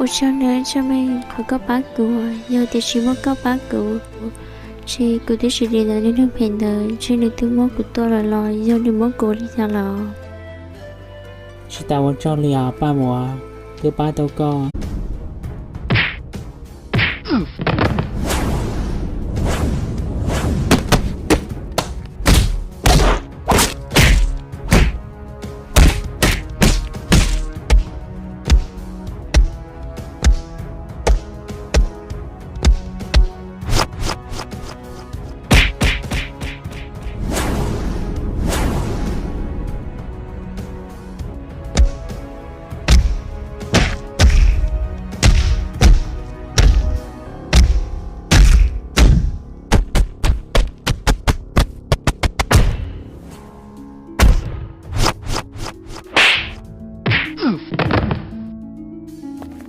Ua tsaug nawb Txoj Meej qhov koj pab kuv, yog tias tsis muaj koj pab kuv, ces kuv twb tsis dim ntawm niag neeg phem ntawd, ntshe nws twb muab kuv tua lawm los yog nws muab kuv ua li cas los. Tsis tas ua tsaug li os Paj Muas, twb pab tau koj.